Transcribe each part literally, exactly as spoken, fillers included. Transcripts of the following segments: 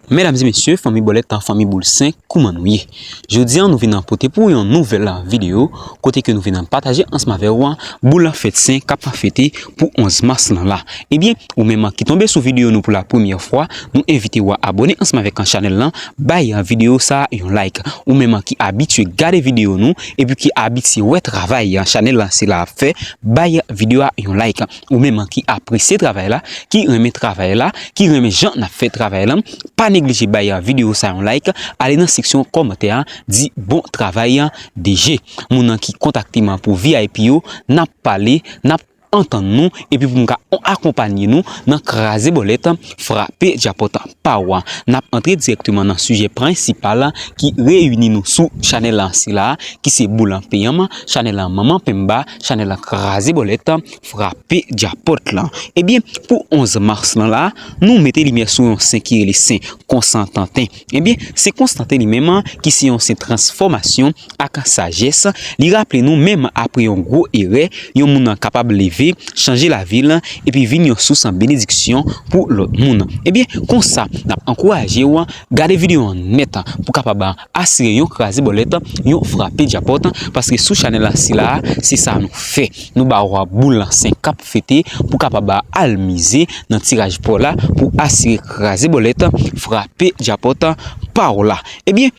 Medam e mesye, fanmi bòlèt, fanmi boul sen, kouman nou ye? Jodi a, nou vin pote pou yon nouvèl videyo, kote ke nou vin pataje ansanm avè w boul fèt sen k ap fete pou onz mas lan la. Ebyen, ou menm ki tonbe sou videyo nou pou la premyè fwa, nou envite w a abòne ansanm avèk chanèl lan, bay videyo sa a yon like. Ou menm ki abitye gade videyo nou, epi ki abitye wè travay chanèl lan sila ap fè, bay videyo a yon like. Ou menm ki apresye travay la, ki renmen travay la, ki renmen jan n ap fè travay la, pa neglije bay videyo sa yon like, ale nan seksyon kòmantè a, di bon travay D J. Moun nan ki kontakte m pou V I P yo, n ap pale, n ap antann nou, epi pou m ka akonpanye nou nan kraze bòlèt, frape djapòt pa w. N ap antre dirèkteman nan sijè prensipal ki reyini nou sou chanèl la sila, ki se boul peyanm, chanèl Manman Penba, chanèl kraze bòlèt, frape djapòt lan. Ebyen, pou onz mas lan la, nou mete limyè sou yon sen ki rele Sen Konstanten. Ebyen, Sen Konstanten li menm, ki se yon sen transfòmasyon ak sajès, li raple nou menm apre yon gwo erè, yon moun kapab leve, chanje lavi l, epi vin yon sous benediksyon pou lòt moun. Ebyen, konsa, n ap ankouraje w gade videyo an nèt pou kapab asire yon kraze bòlèt, yon frape djapòt, paske sou chanèl la sila, se sa nou fè. Nou ba w boul sen k ap fete pou kapab al mize nan tiraj pa w la pou asire kraze bòlèt, frape djapòt pa w la. Ebyen,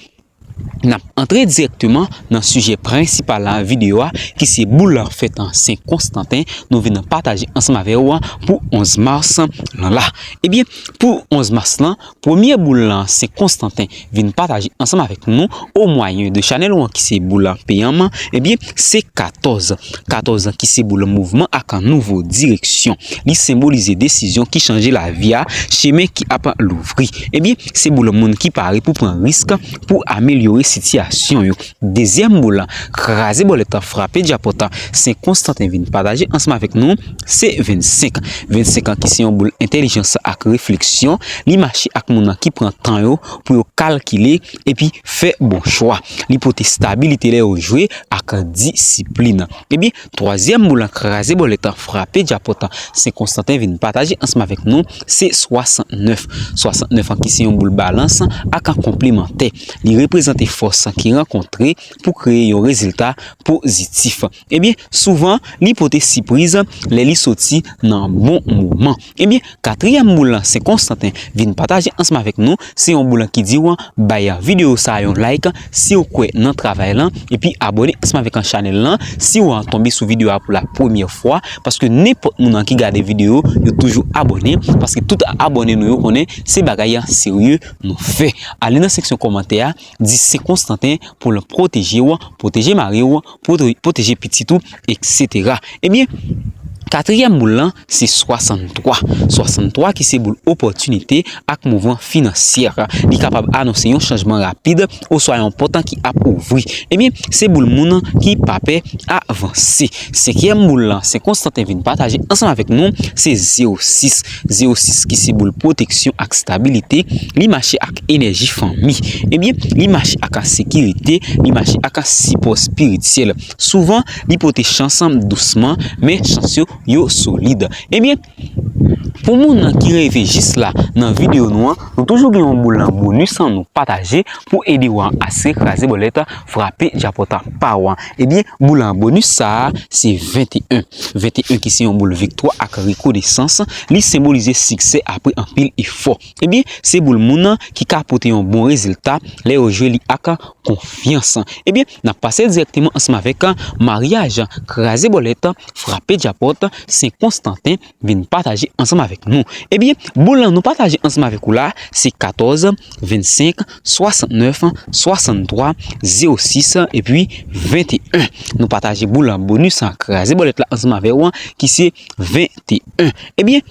n ap antre dirèkteman nan sijè prensipal la videyo a, ki se boul fèt Sen Konstanten, nou vin pataje ansanm avè w pou onz mas lan la. Ebyen, pou onz mas lan, premye boul Sen Konstanten vin pataje ansanm avèk nou o mwayen de chanèl ou an ki se boul peyanm, ebyen, se katòz. Katòz ki se boul mouvman ak nouvo direksyon. Li senbolize desizyon ki chanje lavi a, chemen ki ap louvri. Ebyen, se boul moun ki pare pou pran risk, pou amelyore sitiyasyon yo. Dezyèm boul, kraze bòlèt, frape djapòt, Sen Konstanten vin pataje ansanm avèk nou, se vennsenk. Vennsenk ki se yon boul entèlijans ak refleksyon, li mache ak moun ki pran tan yo pou yo kalkile epi fè bon chwa. Li pote stabilite lè yo jwe ak disiplin. Ebyen, twazyèm boul kraze bòlèt, frape djapòt, Sen Konstanten vin pataje ansanm avèk nou, se swasantnèf. Swasantnèf ki se yon boul balans ak konplemantè. Li reprezante fòs ki rankontre pou kreye yon rezilta pozitif. Ebyen, souvan, li pote sipriz lè li soti nan bon moman. Ebyen, katriyèm boul Sen Konstanten vin pataje ansanm avèk nou, se yon boul ki di w bay videyo sa a yon like si w kwè nan travay lan, epi abòne ansanm avèk chanèl lan si w tonbe sou videyo a pou la premyè fwa, paske nenpòt moun ki gade videyo, yo toujou abòne, paske tout abòne nou yo konnen se bagay serye nou fè. Ale nan seksyon kòmantè a, di Sen Konstanten pou l pwoteje w, pwoteje mari w, pwote-, pwoteje pitit ou, etsetera. Ebyen, katriyèm boul lan, se swasanntwa. Swasanntwa ki se boul opòtinite ak mouvman finansyè. Li kapab anonse yon chanjman rapid oswa yon pòt ki ap ouvri. Ebyen, se boul moun ki pa pè avanse. Senkyèm boul lan, Sen Konstanten vin pataje ansanm avèk nou, se zewo sis. Zewo sis ki se boul pwoteksyon ak stabilite. Li mache ak enèji fanmi. Ebyen, li mache ak sekirite, li mache ak sipò espirityèl. Souvan, li pote chans dousman, men chans yo, yo solid. Ebyen, pou moun ki rive jis la nan videyo nou an, nou toujou gen yon boul bonis nou pataje pou ede w asire kraze bòlèt, frape djapòt pa w. Ebyen, boul bonis sa a, se venteyen. Venteyen ki se yon boul viktwa ak rekonesans, li senbolize siksè apre anpil efò. Ebyen, se boul moun ki ka pote yon bon rezilta lè yo jwe li ak konfyans. Ebyen, n ap pase dirèkteman ansanm avèk maryaj, kraze bòlèt, frape djapòt, Sen Konstanten vin pataje ansanm avèk nou. Ebyen, boul nou pataje ansanm avèk ou la, se katòz, vennsenk, swasantnèf, swasanntwa, zewo sis, epi venteyen. Nou pataje boul bonis kraze bòlèt la ansanm avè w, ki se venteyen. Ebyen,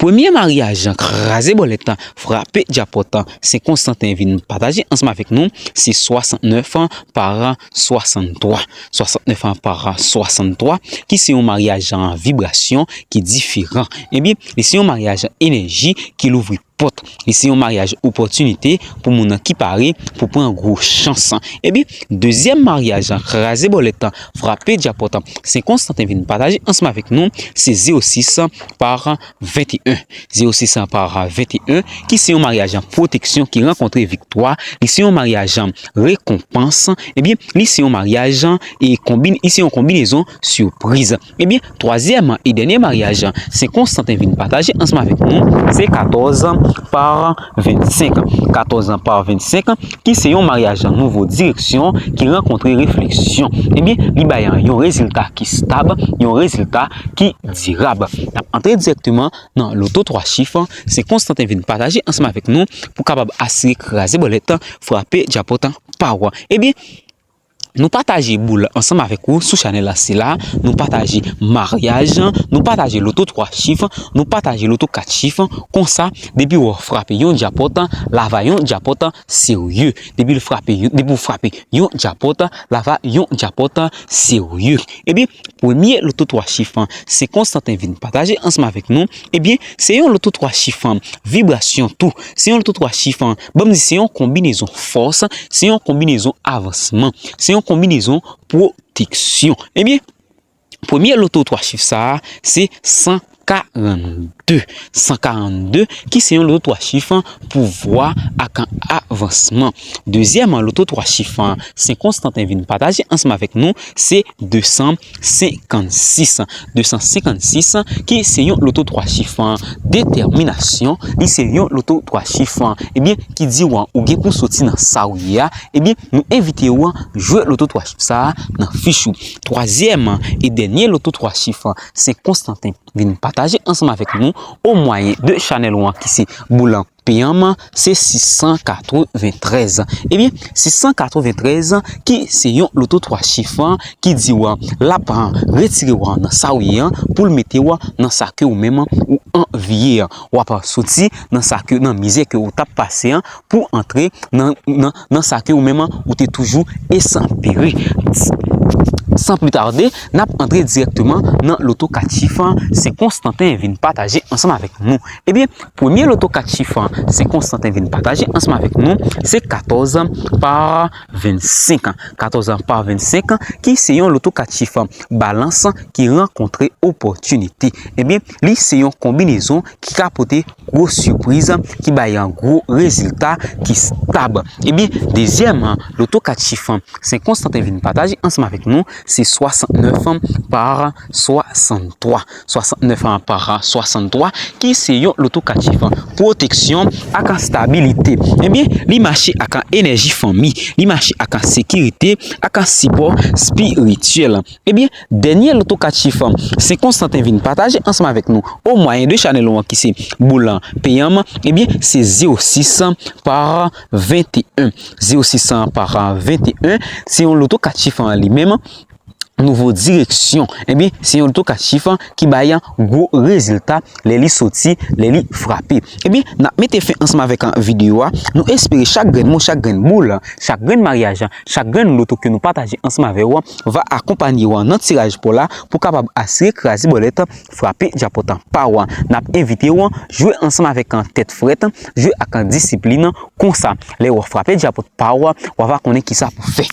premye maryaj kraze bòlèt, frape djapòt, Sen Konstanten vin pataje ansanm avèk nou, se swasannnèf pa swasanntwa. Swasannnèf pa swasanntwa, ki se yon maryaj an vibrasyon ki diferan. Ebyen, li se yon maryaj enèji ki louvri djapòt. Li se yon maryaj opòtinite pou moun nan ki pare pou pran gwo chans. Ebyen, dezyèm maryaj an, kraze bòlèt an, frape djapòt an, Sen Konstanten vin pataje ansanm avèk nou, se zewo sis pa venteyen. Zewo sis pa venteyen, ki se yon maryaj an pwoteksyon ki rankontre viktwa, li se yon maryaj an rekonpans, ebyen, li se yon maryaj an e konbin-, li se yon konbinezon sipriz. Ebyen, twazyèm e dènye maryaj Sen Konstanten vin pataje ansanm avèk nou, se katòz pa vennsenk. Katòz pa vennsenk, ki se yon maryaj nouvo direksyon ki rankontre refleksyon. Ebyen, li bay yon rezilta ki stab, yon rezilta ki dirab. N ap antre dirèkteman nan loto twa chif Sen Konstanten vin pataje ansanm avèk nou pou kapab asire kraze bòlèt, frape djapòt pa w. Ebyen, nou pataje boul ansanm avèk ou sou chanèl la sila, nou pataje maryaj, nou pataje loto twa chif, nou pataje loto kat chif, konsa, depi w frape yon djapòt, l ava yon djapòt serye. Depi l frape yon, depi w frape yon djapòt, l ava yon djapòt serye. Ebyen, premye loto twa chif Sen Konstanten vin pataje ansanm avèk nou, ebyen, se yon loto twa chif vibrasyon tou. Se yon loto twa chif, ban m di, se yon konbinezon fòs, se yon konbinezon avansman, se yon konbinezon pwoteksyon. Ebyen, premye loto twa chif sa a, se san karannde. San karannde, ki se yon loto twa chif pouvwa ak avansman. Dezyèm loto twa chif Sen Konstanten vin pataje ansanm avèk nou, se de san senkannsis. De san senkannsis, ki se yon loto twa chif detèminasyon, li se yon loto twa chif, ebyen, ki di w ou gen pou soti nan sa w ye a, ebyen, nou envite w jwe loto twa chif sa a nan fich ou. Twazyèm e dènye loto twa chif Sen Konstanten vin pataje ansanm avèk nou o mwayen de chanèl ou an ki se Boulan Peyam, se sis san katreventrèz. Ebyen, sis san katreventrèz, ki se yon loto twa chif ki di w l ap retire w nan sa w ye an pou l mete w nan sa ke ou menm ou anvi ye an. W ap soti nan sa ke, nan mizè ke ou t ap pase an, pou antre nan, nan, nan sa ke ou menm ou te toujou espere. San pli tade, n ap antre dirèkteman nan loto kat chif Sen Konstanten vin pataje ansanm avèk nou. Ebyen, premye loto kat chif Sen Konstanten vin pataje ansanm avèk nou, se katòz pa vennsenk. Katòz pa vennsenk, ki se yon loto kat chif balans ki rankontre opòtinite. Ebyen, li se yon konbinezon ki ka pote gwo sipriz, ki bay yon gwo rezilta ki stab. Ebyen, dezyèm loto kat chif Sen Konstanten vin pataje ansanm avèk nou, se swasantnèf pa swasanntwa. Swasantnèf pa swasanntwa, ki se yon loto kat chif pwoteksyon ak stabilite. Ebyen, li mache ak enèji fanmi, li mache ak sekirite, ak sipò espirityèl. Ebyen, dènye loto kat chif Sen Konstanten vin pataje ansanm avèk nou o mwayen de chanèl ou an ki se Boulan Peyam, ebyen, se zewo sis pa venteyen. Zewo sis pa venteyen, se yon loto kat chif li menm, nouvo direksyon. Ebyen, se yon loto kat chif ki bay gwo rezilta lè li soti, lè li frape. Ebyen, n ap mete fen ansanm avèk videyo a. Nou espere chak grenn mo, chak grenn boul, chak grenn maryaj, chak grenn loto ke nou pataje ansanm avè w va akonpanye w nan tiraj pa w la pou kapab asire kraze bòlèt, frape djapòt pa w. N ap envite w jwe ansanm avèk tèt frèt, jwe ak disiplin, konsa, lè w frape djapòt pa w, w va konnen kisa pou fè.